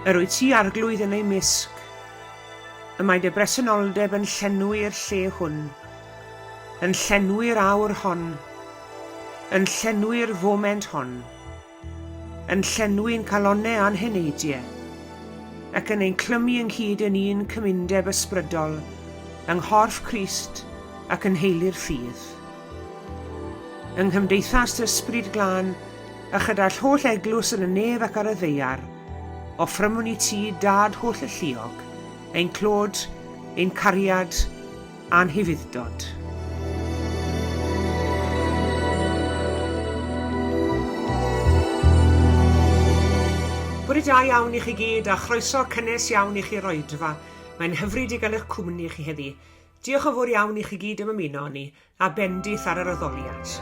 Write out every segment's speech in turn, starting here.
Yr wyt ti, Arglwydd, yn eu mysg. Y mae dy bresenoldeb yn llenwi'r lle hwn, yn llenwi'r awr hon, yn llenwi'r foment hon, yn llenwi'n calonnau a'n heneidiau, ac yn ein clymu ynghyd yn un cymundeb ysbrydol yng nghorff Crist ac yn nheulu'r ffydd. Yng nghymdeithas dy Ysbryd Glân a chyda'r holl eglwys yn y nef ac ar y ddaear, Offrymwn i ti, Dad holl-alluog, ein clod, ein cariad, a'n hufudd-dod. Bore da iawn i chi gyd a chroeso cynnes iawn i chi i'r oedfa. Mae'n hyfryd i gael eich cwmni chi heddi. Diolch yn fawr iawn i chi gyd am ymuno â ni, a bendith ar yr addoliad.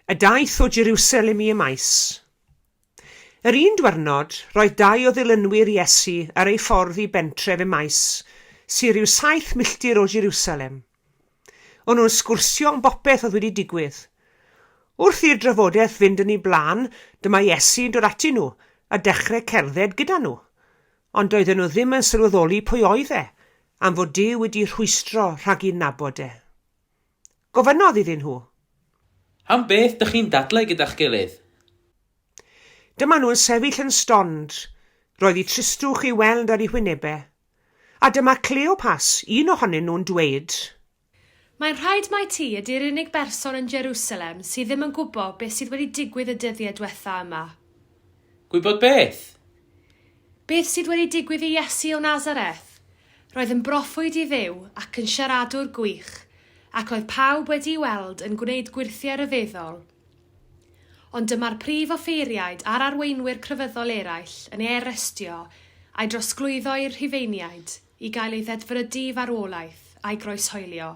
Y daith o Jerusalem i Emaus. Yr un dwyrnod, roedd dau o ddilynwyr Iesu ar ei ffordd i bentref Emaus, sydd rhyw saith milltir o Jerusalem. O'n nhw'n sgwrsio am bopeth oedd wedi digwydd. Wrth i'r drafodaeth fynd yn ei blaen, dyma Iesu'n dod atyn nhw a dechrau cerdded gyda nhw. Ond doedden nhw ddim yn sylweddoli pwy oedd e, am fod Duw wedi rhwystro rhag i nabod e. Gofynnodd iddyn nhw. Am beth dych chi'n dadlau gyda'ch gilydd? Dyma nhw'n sefyll yn stond. Roedd eu tristwch i'w weld ar eu hwynebau. A dyma Cleopas, un ohonyn nhw'n dweud. Mae'n rhaid mai ti ydy'r unig berson yn Jerusalem sydd ddim yn gwybod beth sydd wedi digwydd y dyddiau dwetha yma. Gwybod beth? Beth sydd wedi digwydd i Iesu o Nasareth? Roedd yn broffwyd i Dduw ac yn siaradwr gwych. ac roedd pawb wedi'i weld yn gwneud gwyrthiau rhyfeddol. Ond dyma'r prif offeiriaid a'r arweinwyr crefyddol eraill yn ei arestio a'i drosglwyddo i'r Rhufeiniaid i gael ei ddedfrydu i farwolaeth a'i groeshoelio.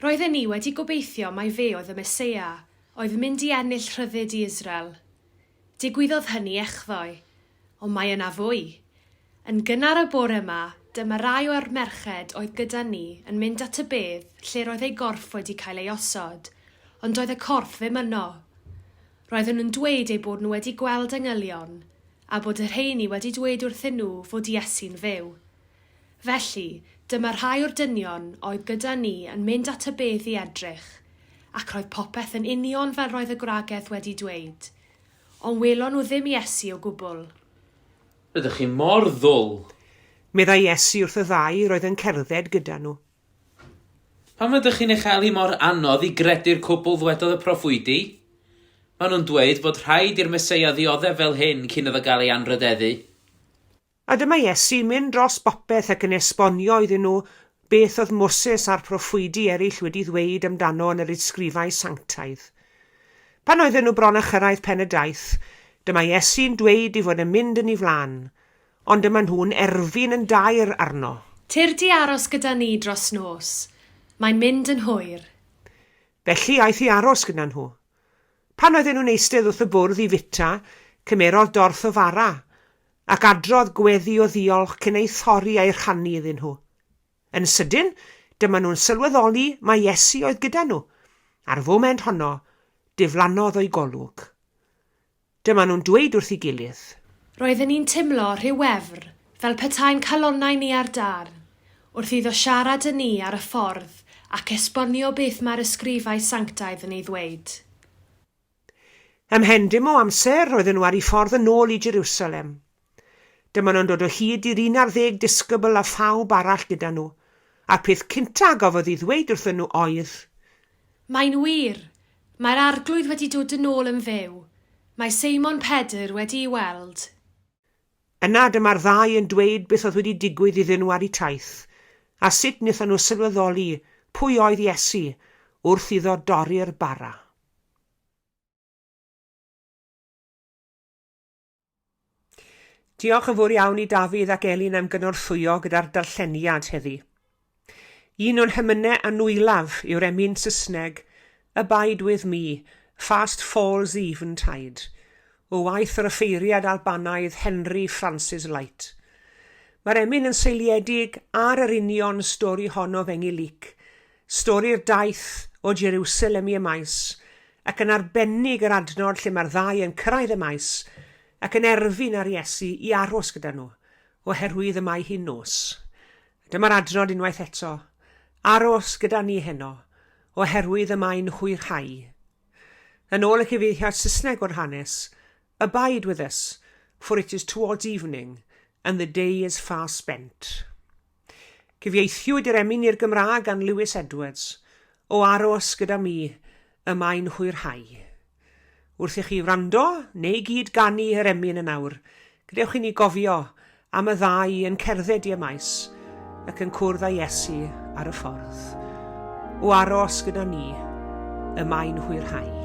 Roedden ni wedi gobeithio mai fe oedd y Meseia oedd yn mynd i ennill rhyddid i Israel. Digwyddodd hynny echddoe. Ond mae yna fwy. Yn gynnar y bore 'ma, dyma rai o'r merched oedd gyda ni yn mynd at y bedd lle roedd ei gorff wedi cael ei osod, ond doedd y corff ddim yno. Roedden nhw'n dweud eu bod nhw wedi gweld angylion, a bod y rheini wedi dweud wrthyn nhw fod Iesu'n fyw. Felly, dyma rhai o'r dynion oedd gyda ni yn mynd at y bedd i edrych, ac roedd popeth yn union fel roedd y gwragedd wedi dweud. Ond welon nhw ddim Iesu o gwbl. Rydych chi mor ddwl! Meddai Iesu wrth y ddau roedd yn cerdded gyda nhw. Pam ydych chi'n ei chael hi mor anodd i gredu'r cwbl ddwedodd y proffwydi? Maen nhw'n dweud bod rhaid i'r Meseia ddioddef fel hyn cyn iddo gael ei anrhydeddu. A dyma Iesu'n mynd dros bopeth ac yn esbonio iddyn nhw beth oedd Moses a'r proffwydi eraill wedi ddweud amdano yn yr ysgrifau sanctaidd. Pan oedden nhw bron â chyrraedd pen y daith, dyma Iesu'n dweud ei fod yn mynd yn ei flaen, ond dyma nhw'n erfyn yn daer arno. Tyrd i aros gyda ni dros nos. Mae'n mynd yn hwyr. Felly aeth i aros gyda nhw. Pan oedden nhw'n eistedd wrth y bwrdd i fwyta, cymerodd dorth o fara, ac adrodd gweddi o ddiolch cyn ei thorri a'i rhannu iddyn nhw. Yn sydyn, dyma nhw'n sylweddoli mai Iesu oedd gyda nhw. A'r foment honno, diflannodd o'u golwg. Dyma nhw'n dweud wrth ei gilydd. Roedden ni'n timlo rhyw wefr, fel petai'n calonnau ni ar dân, wrth iddo siarad â ni ar y ffordd ac esbonio beth mae'r ysgrifau sanctaidd yn ei ddweud. Ymhen dim o amser, roedden nhw ar eu ffordd yn ôl i Jeriwsalem. Dyma nhw'n dod o hyd i'r un ar ddeg disgybl a phawb arall gyda nhw, a'r peth cynta' a gafodd ei ddweud wrthyn nhw oedd. Mae'n wir! Mae'r Arglwydd wedi dod yn ôl yn fyw. Mae Seimon Pedr wedi'i weld. Yna dyma'r ddau yn dweud beth oedd wedi digwydd iddyn nhw ar eu taith, a sut wnaethon nhw sylweddoli pwy oedd Iesu wrth iddo dorri'r bara. Diolch yn fawr iawn i Dafydd ac Elin am gynorthwyo gyda'r darlleniad heddi. Un o'n hemynau anwylaf yw'r emyn Saesneg Abide With Me, Fast Falls the Eventide, o waith yr offeiriad Albanaidd Henry Francis Lyte. Mae'r emyn yn seiliedig ar yr union stori hon o Fengyl Luc, stori'r daith o Jerusalem i Emaus, ac yn arbennig yr adnod lle mae'r ddau yn cyrraedd y maes ac yn erfyn ar Iesu i aros gyda nhw, oherwydd y mae hi'n nos. Dyma'r adnod unwaith eto, Aros gyda ni heno, oherwydd y mae'n hwyrhau. Yn ôl y cyfieithiad Saesneg o'r hanes, Abide with us, for it is towards evening, and the day is far spent. Cyfieithiwyd yr emyn i'r Gymraeg gan Lewis Edwards, O aros gyda mi, y mae'n hwyrhau. Wrth i chi wrando neu gyd ganu yr emyn yn awr, gadewch i ni gofio am y ddau yn cerdded i y maes ac yn cwrdd â Iesu ar y ffordd. O aros gyda ni, y mae'n hwyrhau.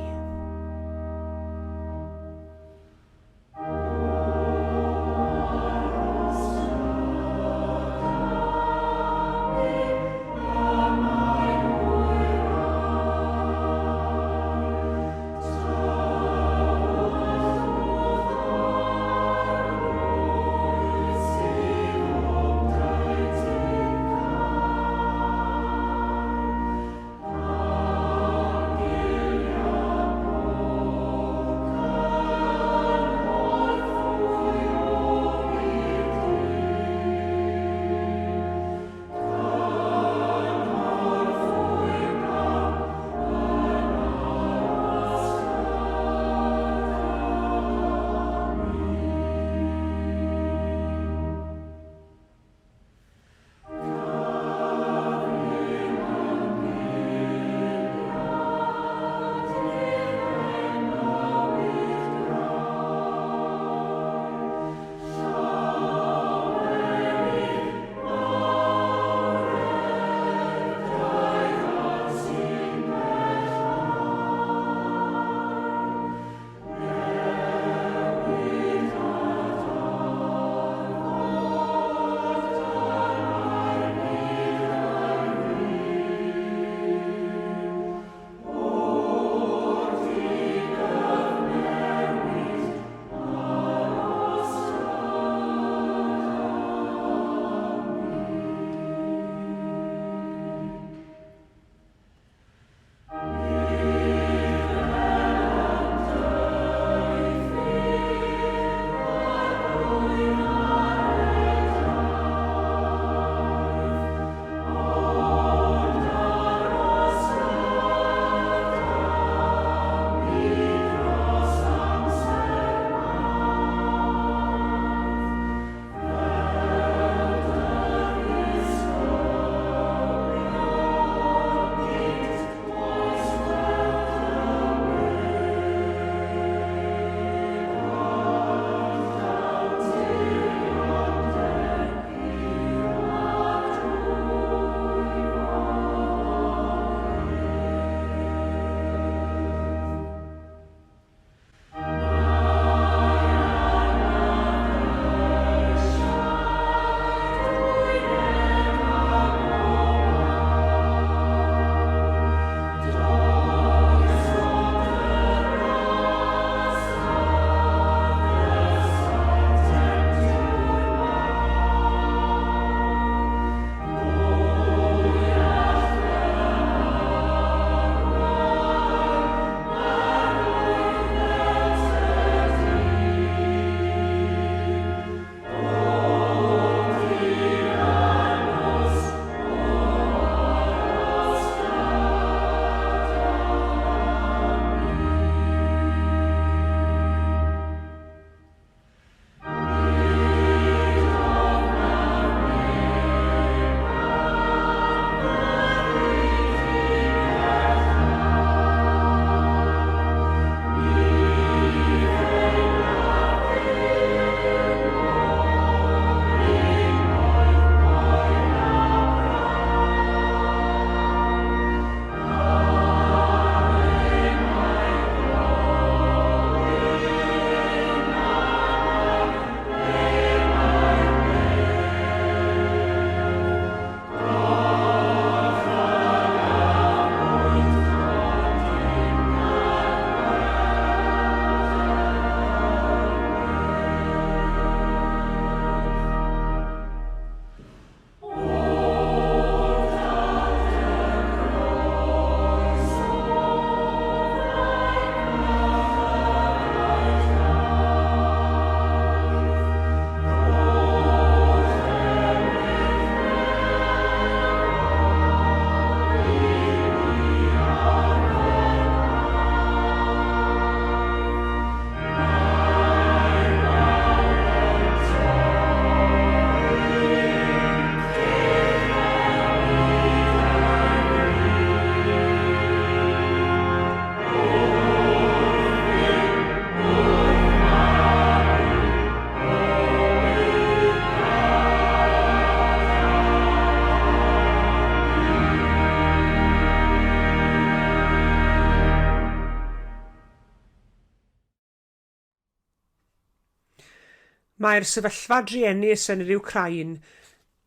Mae'r sefyllfa druenus yn yr Wcráin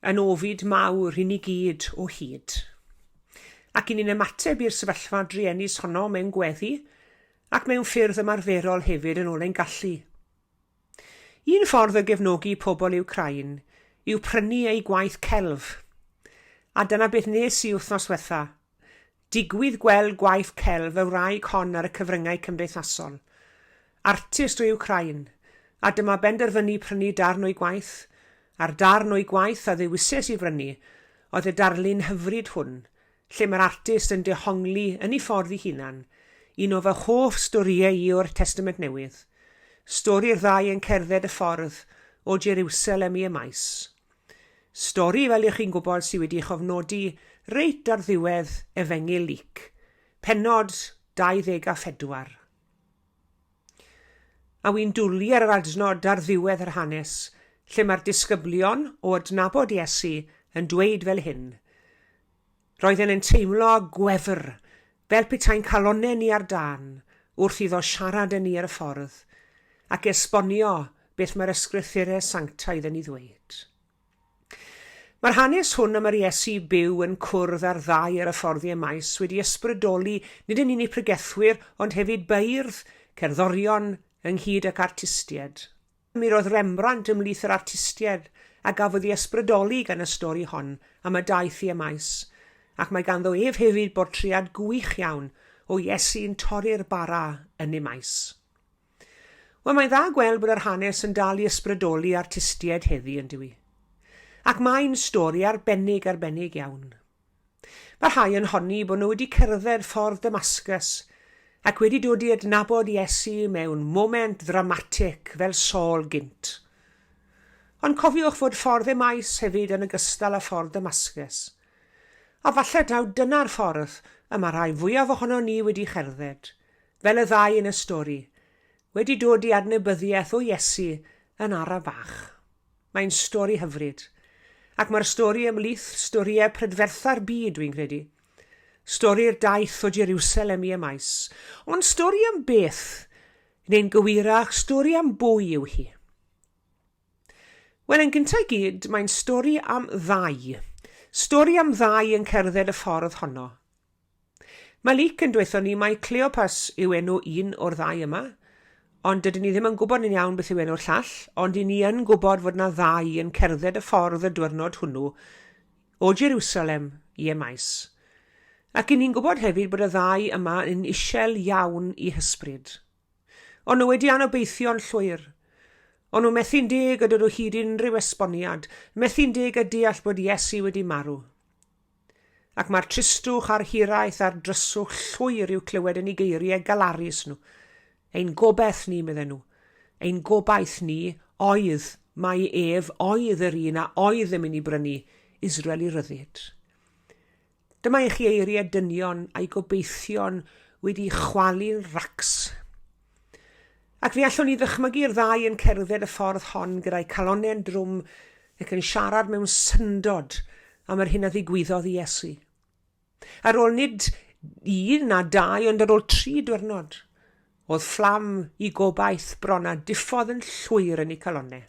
yn ofid mawr i ni gyd o hyd. Ac i ni'n ymateb i'r sefyllfa druenus honno mewn gweddi ac mewn ffyrdd ymarferol hefyd yn ôl ein gallu. Un ffordd o gefnogi pobl Wcráin yw prynu eu gwaith celf. A dyna beth nes i wythnos wetha. Digwydd gweld gwaith celf y wraig hon ar y cyfryngau cymdeithasol. Artist o Wcráin, a dyma benderfynu prynu darn o'i gwaith, a'r darn o'i gwaith a ddewises i brynu oedd y darlun hyfryd hwn lle mae'r artist yn dehongli yn ei ffordd ei hunan un o fy hoff storïau i o'r Testament Newydd, stori'r ddau yn cerdded y ffordd o Jeriwsalem i Emaus. Stori, fel y'ch chi'n gwybod, sydd wedi ei chofnodi reit ar ddiwedd Efengyl Luc, pennod 24. A wy'n dwlu ar yr adnod ar ddiwedd yr hanes, lle mae'r disgyblion, o adnabod Iesu, yn dweud fel hyn, Roedden yn teimlo gwefr, fel petai'n calonnau ni ar dân, wrth iddo siarad â ni ar y ffordd, ac esbonio beth mae'r Ysgrythurau Sanctaidd yn ei ddweud. Mae'r hanes hwn am yr Iesu byw yn cwrdd â'r ddau ar y ffordd i Emaus wedi ysbrydoli nid yn unig pregethwyr ond hefyd beirdd, cerddorion, ynghyd ac artistiaid. Mi roedd Rembrandt ymhlith yr artistiaid a gafodd ei ysbrydoli gan y stori hon am y daith i Emaus, ac mae ganddo ef hefyd bortread gwych iawn o Iesu'n torri'r bara yn Emaus. Wel, mae'n dda gweld bod yr hanes yn dal i ysbrydoli artistiaid heddi, yn dyw i? Ac mae'n stori arbennig, arbennig iawn. Mae rhai yn honni bod nhw wedi cerdded ffordd Damascus ac wedi dod i adnabod Iesu mewn moment ddramatig fel Saul gynt. Ond cofiwch fod ffordd Emaus hefyd yn ogystal â ffordd Damascus. A falle taw dyna'r ffordd y mae rhai fwyaf ohonon ni wedi cherdded, fel y ddau yn y stori, wedi dod i adnabyddiaeth o Iesu yn ara bach. Mae'n stori hyfryd. Ac mae'r stori ymhlith storïau prydfertha'r byd, dwi'n credu. Stori'r daith o Jeriwsalem i Emaus. Ond stori am beth, neu'n gywirach, stori am bwy yw hi? Wel, yn gyntaf i gyd, mae'n stori am ddau. Stori am ddau yn cerdded y ffordd honno. Mae Luc yn dweutho ni mai Cleopas yw enw un o'r ddau yma, ond dydyn ni ddim yn gwybod yn iawn beth yw enw'r llall, ond i ni yn gwybod fod yna ddau yn cerdded y ffordd y dwyrnod hwnnw o Jerusalem i Emaus. Ac i ni'n gwybod hefyd bod y ddau yma yn isel iawn i hysbryd. O'n nhw wedi anobeithio'n llwyr. O'n nhw methu'n deg a dod o hyd i unrhyw esboniad, methu'n deg a deall bod Iesu wedi marw. Ac mae'r tristwch a'r hiraeth a'r dryswch llwyr i'w clywed yn eu geiriau galarus nhw. Ein gobaith ni, medden nhw. Ein gobaith ni oedd mai ef oedd yr un a oedd yn mynd i brynu Israel i ryddid. Dyma i chi eiriau dynion a'i gobeithion wedi chwalu'n racs. Ac fe allwn ni ddychmygu'r ddau yn cerdded y ffordd hon gyda'i calonnau'n drwm ac yn siarad mewn syndod am yr hyn a ddigwyddodd i Iesu. Ar ôl nid un na dau, ond ar ôl tri diwrnod, oedd fflam i gobaith bron a diffodd yn llwyr yn eu calonnau.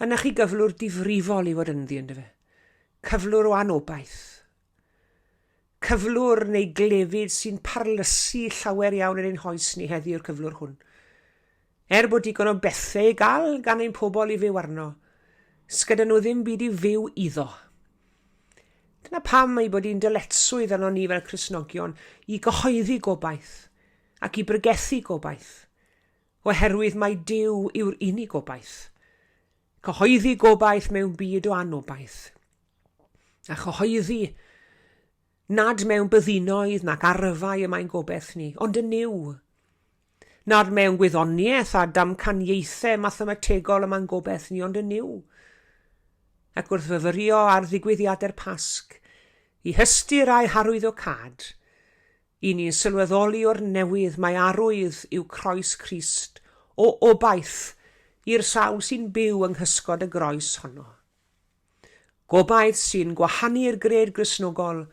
Yna chi gyflwr difrifol i fod ynddi, yndyfe? Cyflwr o anobaith. Cyflwr neu glefyd sy'n parlysu llawer iawn yn ein hoes ni heddi yw'r cyflwr hwn. Er bod digon o bethau i gael gan ein pobl i fyw arno, sgyda nhw ddim byd i fyw iddo. Dyna pam ei bod hi'n dyletswydd arno ni fel Cristnogion i gyhoeddi gobaith ac i bregethu gobaith, oherwydd mai Duw yw'r unig gobaith. Cyhoeddi gobaith mewn byd o anobaith. A chyhoeddi nad mewn byddinoedd nac arfau y mae'n gobaith ni, ond yn Nuw. Nad mewn gwyddoniaeth a damcaniaethau mathemategol y mae'n gobaith ni, ond yn Nuw. Ac wrth fyfyrio ar ddigwyddiadau'r Pasg, i hystyr a'i harwyddocâd, I ni'n sylweddoli o'r newydd mai arwydd yw croes Crist o obaith i'r sawl sy'n byw yng nghysgod y groes honno. Gobaith sy'n gwahanu'r gred Gristnogol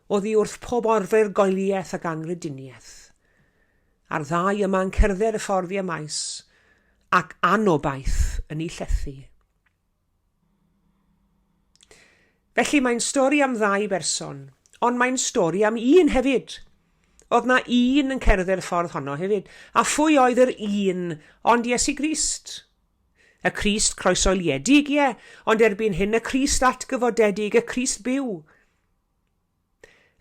oddi wrth pob ofergoeliaeth ac anghrediniaeth. A'r ddau yma'n cerdded y ffordd i Emaus, ac anobaith. yn ei llethu. Felly mae'n stori am ddau berson, ond mae'n stori am un hefyd. Oedd na un yn cerdded y ffordd honno hefyd. A phwy oedd yr un ond Iesu Grist? Y Crist croesoeliedig, ie, ond erbyn hyn y Crist atgyfodedig, y Crist byw.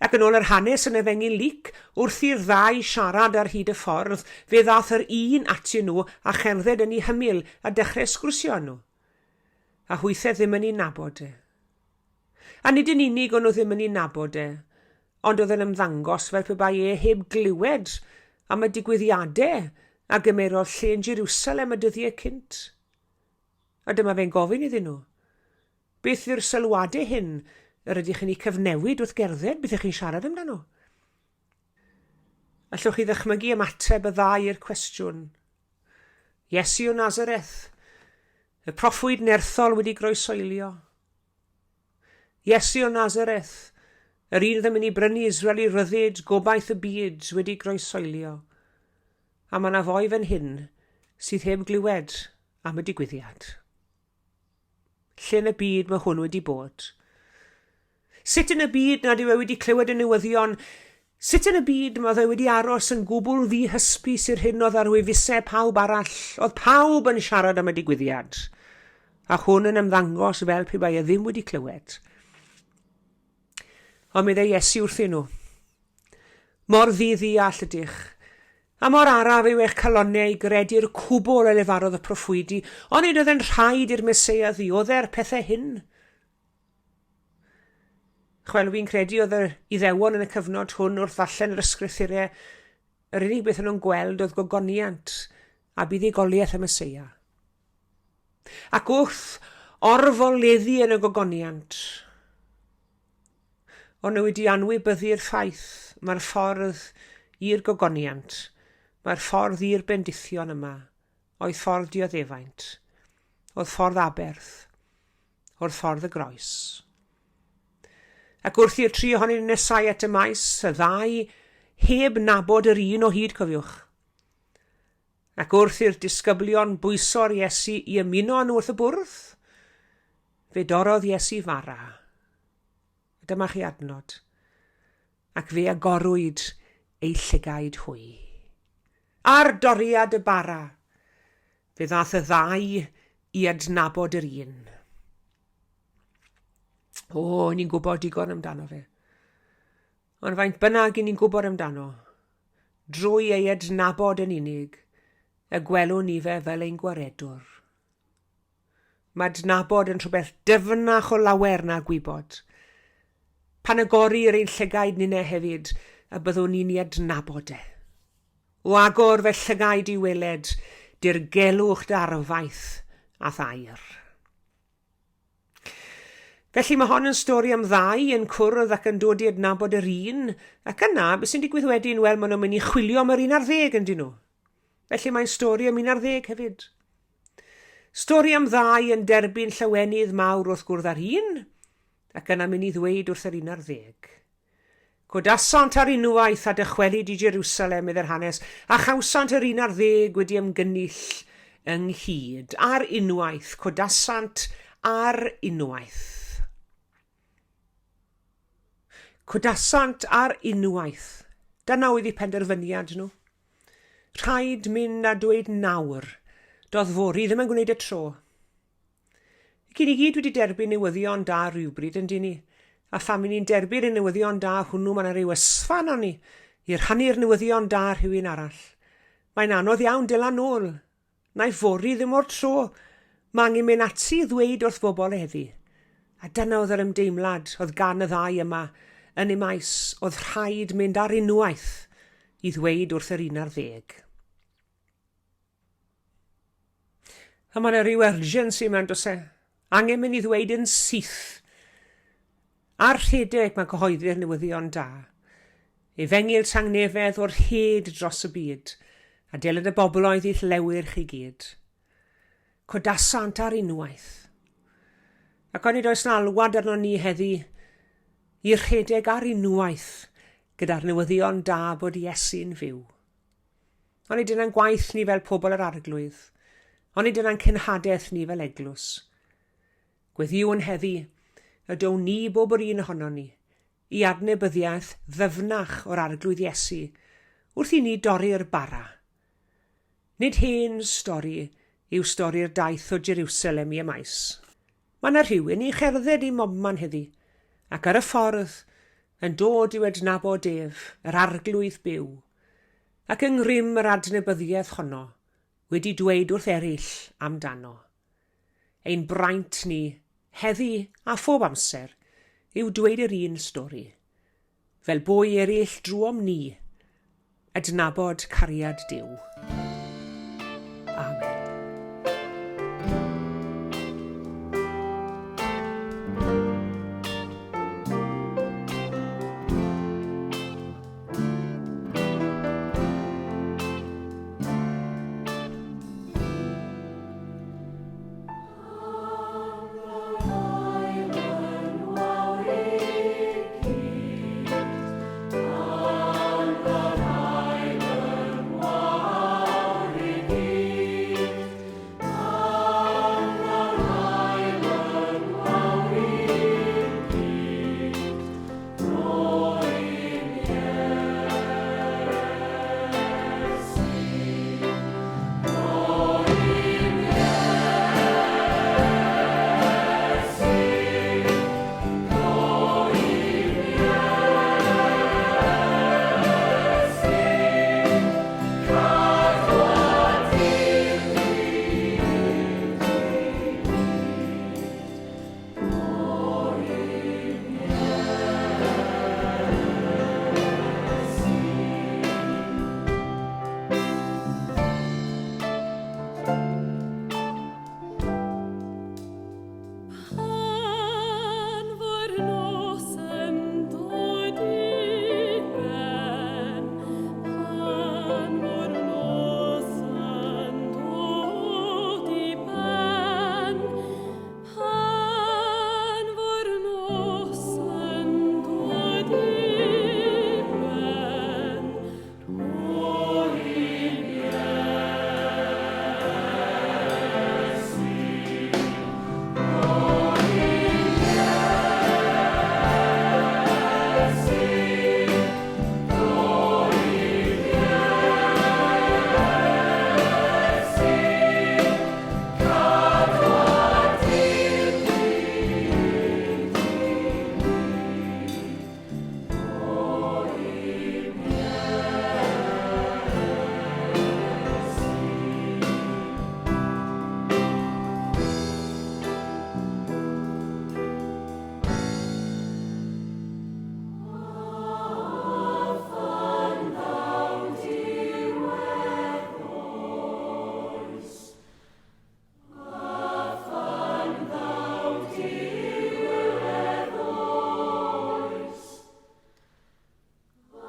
Ac yn ôl yr hanes yn Efengyl Luc, wrth i'r ddau siarad ar hyd y ffordd, fe ddaeth yr un atyn nhw a cherdded yn eu hymyl a dechrau sgwrsio â nhw. A hwythau ddim yn ei nabod e. A nid yn unig o'n nhw ddim yn ei nabod e, ond oedd e'n ymddangos fel pe bai e heb glywed am y digwyddiadau a gymerodd lle yn Jerusalem y dyddiau cynt. A dyma fe'n gofyn iddyn nhw, Beth yw'r sylwadau hyn yr ydych chi'n eu cyfnewid wrth gerdded? Beth ych chi'n siarad amdano? Allwch chi ddychmygu ymateb y ddau i'r cwestiwn? Iesu o Nazareth, y proffwyd nerthol wedi groesoelio. Iesu o Nazareth, yr un oedd yn mynd i brynu Israel i ryddid, gobaith y byd wedi groesoelio. A mae yna foi fan hyn sydd heb glywed am y digwyddiad. Lle yn y byd mae hwn wedi bod? Sut yn y byd nad yw e wedi clywed y newyddion? Sut yn y byd mae fe wedi aros yn gwbl ddihysbys i'r hyn oedd ar wefusau pawb arall? Oedd pawb yn siarad am y digwyddiad. A hwn yn ymddangos fel pe bai e ddim wedi clywed. Ond meddai Iesu wrthyn nhw, Mor ddi-ddeall ydych, a mor araf yw eich calonnau i gredu'r cwbl a lefarodd y proffwydi, onid oedd yn rhaid i'r Meseia ddiodde'r pethau hyn? Chwel, fi'n credu oedd yr Iddewon yn y cyfnod hwn wrth ddarllen yr ysgrythurau, yr unig beth o'n nhw'n gweld oedd gogoniant a buddugoliaeth y Meseia. Ac wrth orfoleddu yn y gogoniant, o'n nhw wedi anwybyddu'r ffaith mae'r ffordd i'r gogoniant, mae'r ffordd i'r bendithion yma, oedd ffordd dioddefaint, oedd ffordd aberth, oedd ffordd y groes. Ac wrth i'r tri ohonyn nhw nesau at y maes, y ddau heb nabod yr un o hyd, cofiwch. Ac wrth i'r disgyblion bwyso'r Iesu i ymuno â nhw wrth y bwrdd, fe dorrodd Iesu fara. A dyma chi adnod. Ac fe agorwyd eu llygaid hwy. Ar doriad y bara, fe ddaeth y ddau i adnabod yr un. O, ni'n gwybod digon amdano fe. Ond faint bynnag i ni'n gwybod amdano, drwy ei adnabod yn unig, y gwelwn ni fe fel ein gwaredwr. Mae adnabod yn rhywbeth dyfnach o lawer na gwybod. Pan agorir ein llygaid ninne hefyd, y byddwn ni'n ei adnabod e. O agor fy llygaid i weled dirgelwch dy arfaeth a'th air. Felly mae hon yn stori am ddau yn cwrdd ac yn dod i adnabod yr un, ac yna, beth sy'n digwydd wedyn? Wel, maen nhw'n mynd i chwilio am yr un ar ddeg, yn dyn nhw. Felly mae'n stori am un ar ddeg hefyd. Stori am ddau yn derbyn llawenydd mawr wrth gwrdd â'r un, ac yna mynd i ddweud wrth yr un ar ddeg. Codasant ar unwaith a dychwelyd i Jerusalem, meddai'r hanes, a chawsant yr un ar ddeg wedi ymgynnull ynghyd. Ar unwaith, codasant ar unwaith. Codasant ar unwaith. Dyna oedd eu penderfyniad nhw. Rhaid mynd a dweud nawr. Doedd fory ddim yn gwneud y tro. Ac i ni gyd wedi derbyn newyddion da rhywbryd, yn dyn ni? A pham i ni'n derbyn y newyddion da hwnnw, mae yna rhyw ysfa arnon ni i rhannu'r newyddion da rhywun arall. Mae'n anodd iawn dela nôl. Na'i fory ddim o'r tro. Mae angen mynd ati i ddweud wrth bobl heddi. A dyna oedd yr ymdeimlad oedd gan y ddau yma yn eu maes, oedd rhaid mynd ar unwaith i ddweud wrth yr un ar ddeg. A mae yna rhyw urgency yma, does e? Angen mynd i ddweud yn syth. A'r rhedeg mae cyhoeddi'r newyddion da. Efengyl tangnefedd o'r hyd dros y byd, a deled y bobloedd i'th lewyrch i gyd. Codasant ar unwaith. Ac onid oes na alwad arno ni heddi i rhedeg ar unwaith gyda'r newyddion da bod Iesu'n fyw. Onid dyna'n gwaith ni fel pobl yr Arglwydd? Onid dyna'n cenhadaeth ni fel eglwys? Gweddïwn heddi y down ni bob yr un ohonon ni i adnabyddiaeth ddyfnach o'r Arglwydd Iesu wrth i ni dorri'r bara. Nid hen stori yw stori'r daith o Jeriwsalem i Emaus. Mae 'na rhywun i cherdded i mobman heddi, ac ar y ffordd, yn dod i'w adnabod ef, yr Arglwydd byw, ac yng ngrym yr adnabyddiaeth honno, wedi dweud wrth eraill amdano. Ein braint ni, heddi a phob amser, yw dweud yr un stori. Fel bo i eraill drwom ni adnabod cariad Duw. Amen. Pan fo'r nos yn dod i ben, pan fo'r nos yn dod i ben, pan fo'r nos yn dod i ben, rho i'm Iesu, rho i'm Iesu, rho i'm Iesu, cadwad i'r byd i mi. Rho i'm Iesu. A phan ddaw diwedd oes, a phan ddaw diwedd oes, a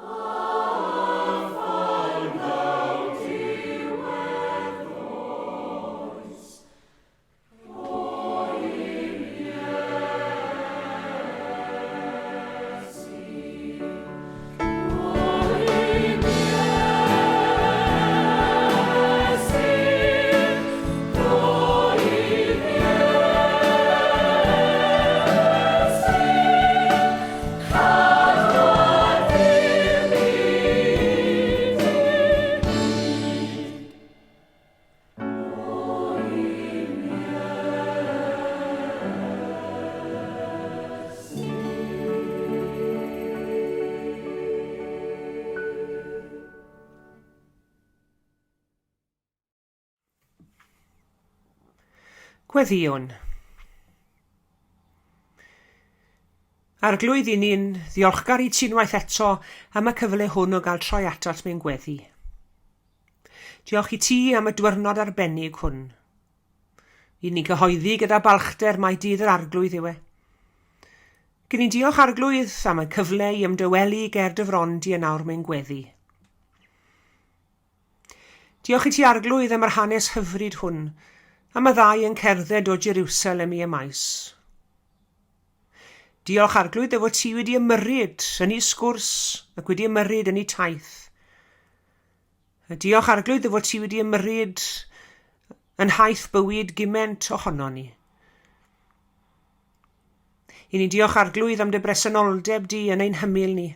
phan ddaw diwedd oes, rho i'm Iesu, rho i'm Iesu, rho i'm Iesu, cadwad i'r byd i mi. Rho i'm Iesu. Gweddïwn. Arglwydd, i ni'n ddiolchgar i ti unwaith eto am y cyfle hwn o gael troi atat mewn gweddi. Diolch i ti am y dwyrnod arbennig hwn. I ni'n cyhoeddi gyda balchder mai dydd yr Arglwydd yw e. Gyn ni'n diolch Arglwydd am y cyfle i ymdawelu ger dy fron di yn awr mewn gweddi. Diolch i ti Arglwydd am yr hanes hyfryd hwn, am y ddau yn cerdded o Jeriwsalem i Emaus. Diolch Arglwydd dy fod ti wedi ymyrryd yn ei sgwrs ac wedi ymyrryd yn ei taith. A diolch Arglwydd dy fod ti wedi ymyrryd Yn nhaith bywyd gyment ohonon ni. I ni'n diolch Arglwydd am dy bresenoldeb di yn ein hymyl ni.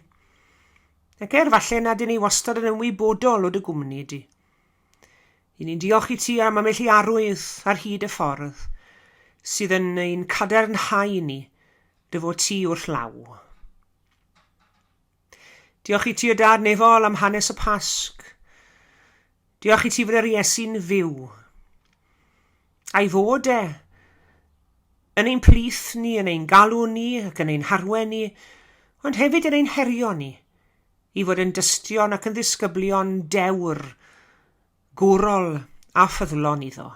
Ac er falle nad yn ni wastad yn ymwybodol o dy gwmni di. I ni'n diolch i ti am amell i arwydd ar hyd y ffordd sydd yn ein cadarnhau ni dy fod ti wrth law. Diolch i ti o Dad nefol am hanes y Pasg. Diolch i ti fod yr Iesu'n fyw. A'i fod e yn ein plith ni, yn ein galw ni ac yn ein harwen ni, ond hefyd yn ein herio ni i fod yn dystion ac yn ddisgyblion dewr, gwrol a ffyddlon iddo.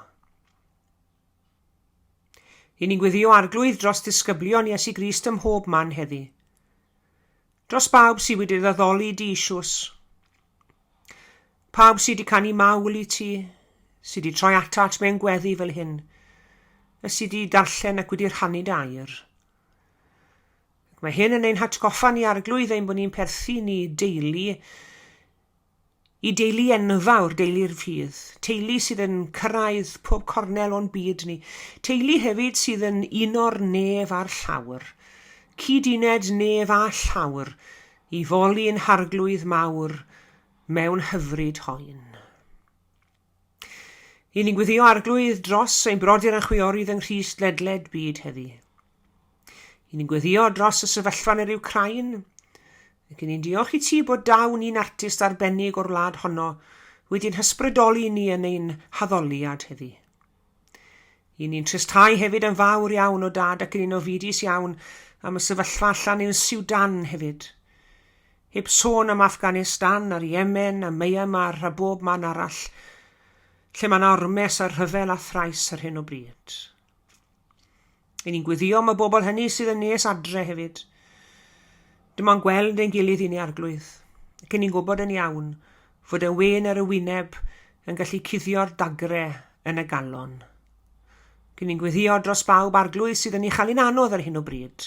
I ni'n gweddio Arglwydd dros ddisgyblion Iesu Grist ym mhob man heddi. Dros bawb sydd wedi ddaddoli di isiws. Pawb sydd wedi canu mawl i ti, sydd wedi troi atat mewn gweddi fel hyn, a sydd wedi darllen ac wedi rhannu dy air. Ac mae hyn yn ein hatgoffa ni Arglwydd ein bod ni'n perthyn i deulu I deulu enfawr, deulu'r ffydd, teulu sydd yn cyrraedd pob cornel o'n byd ni, teulu hefyd sydd yn uno'r nef a'r llawr, cyd-uned nef a llawr, i foli'n Harglwydd mawr mewn hyfryd hoen. I ni'n gweddio Arglwydd dros ein brodyr a'n chwiorydd yng Nghrist ledled byd heddi. I ni'n gweddio dros y sefyllfa yn yr Wcrain, ac i ni'n diolch i ti bod dawn un artist arbennig o'r wlad honno wedi'n hysbrydoli ni yn ein haddoliad heddi. I ni'n tristhau hefyd yn fawr iawn o dad ac yn un ofidus iawn am y sefyllfa allan yn Sudan hefyd. Heb sôn am Afghanistan a'r Yemen a Myanmar a bob man arall lle mae 'na ormes a rhyfel a thrais ar hyn o bryd. I ni'n gweddio am y bobl hynny sydd yn nes adre hefyd. Dim ond gweld ein gilydd i ni Arglwydd, ac i ni'n gwybod yn iawn fod y wên ar y wyneb yn gallu cuddio'r dagre yn y galon. Ac i ni'n gweddio dros bawb Arglwydd sydd yn ei chael hi'n anodd ar hyn o bryd.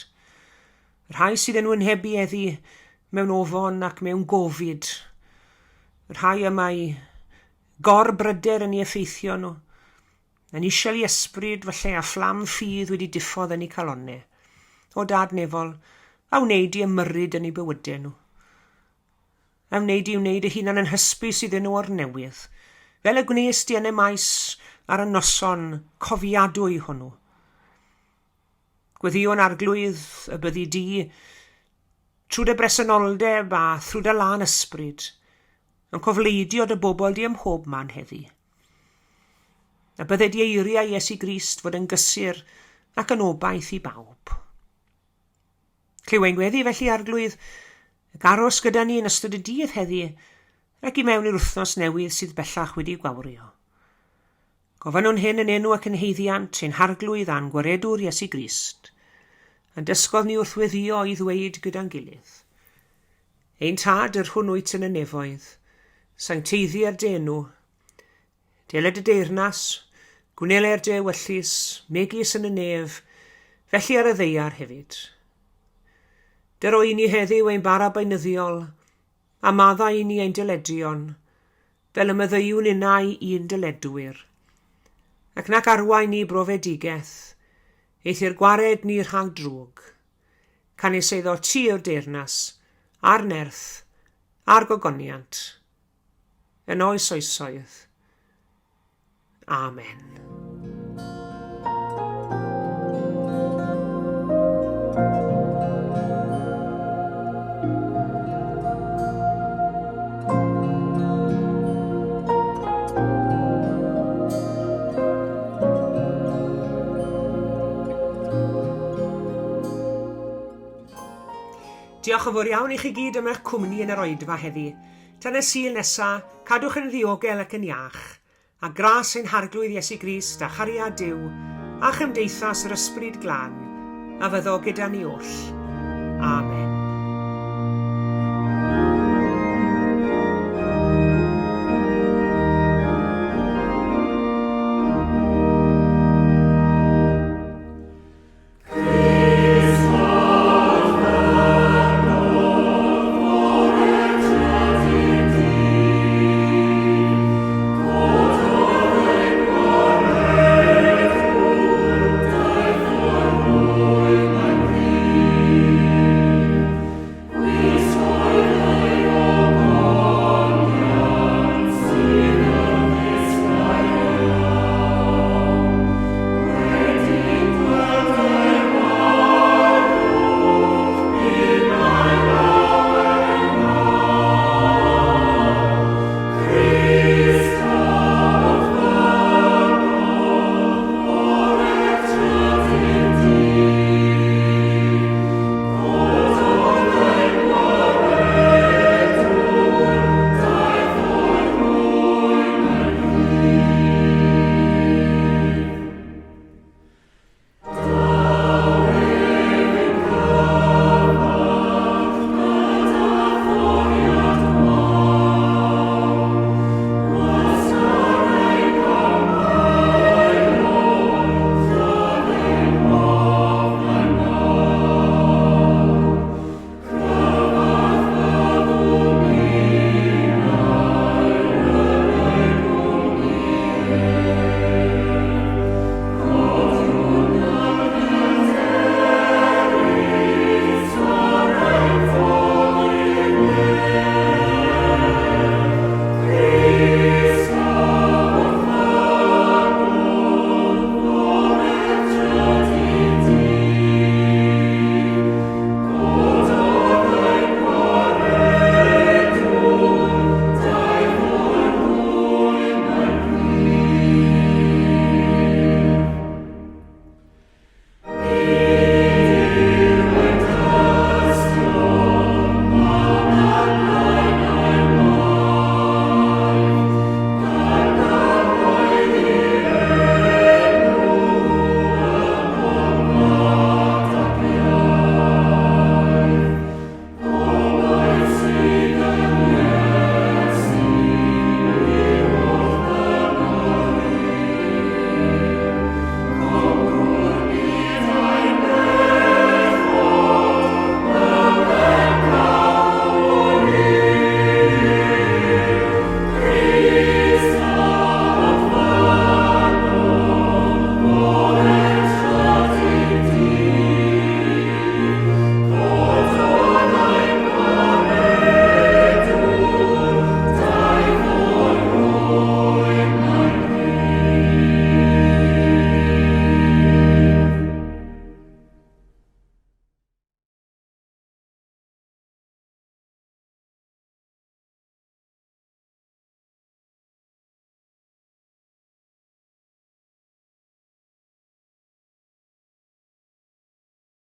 Y rhai sydd yn wynebu eddi mewn ofon ac mewn gofid. Y rhai y mae gor-bryder yn ei effeithio nhw. Yn isel i ysbryd, falle, a fflam ffydd wedi diffodd yn eu calonne. O Dad nefol, a wnei di ymyrryd yn eu bywydau nhw? A wnei di wneud dy hunan yn hysbys iddyn nhw o'r newydd, fel y gwnes di yn y maes ar y noson cofiadwy hwnnw? Gweddïwn Arglwydd y byddi di, trwy dy bresenoldeb a thrwy dy lân ysbryd, yn cofleidio dy bobl di ym mhob man heddi. A bydde di eiriau Iesu Grist fod yn gysur ac yn obaith i bawb. Clyw ein gweddi felly, Arglwydd, ac aros gyda ni yn ystod y dydd heddi ac i mewn i'r wythnos newydd sydd bellach wedi gwawrio. Gofynnwn hyn yn enw ac yn haeddiant ein Harglwydd a'n Gwaredwr Iesu Grist, a'n dysgodd ni wrth weddïo i ddweud gyda'n gilydd, Ein Tad, yr hwn wyt yn y nefoedd, sancteiddier dy enw, deled dy deyrnas, gwneler dy ewyllys, megis yn y nef, felly ar y ddaear hefyd. Dyro i ni heddiw ein bara beunyddiol, a maddau i ni ein dyledion, fel y maddeuwn innau i'n dyledwyr. Ac nac arwain ni brofedigaeth, eithr gwared ni rhag drwg. Canys eiddo ti yw'r deyrnas, a'r nerth, a'r gogoniant, yn oes oesoedd. Amen. Diolch yn fawr iawn i chi gyd am eich cwmni yn yr oedfa heddi. Tan y Sul nesa, cadwch yn ddiogel ac yn iach. A gras ein Harglwydd Iesu Grist, a chariad Duw, a chymdeithas yr Ysbryd Glân, a fyddo gyda ni oll.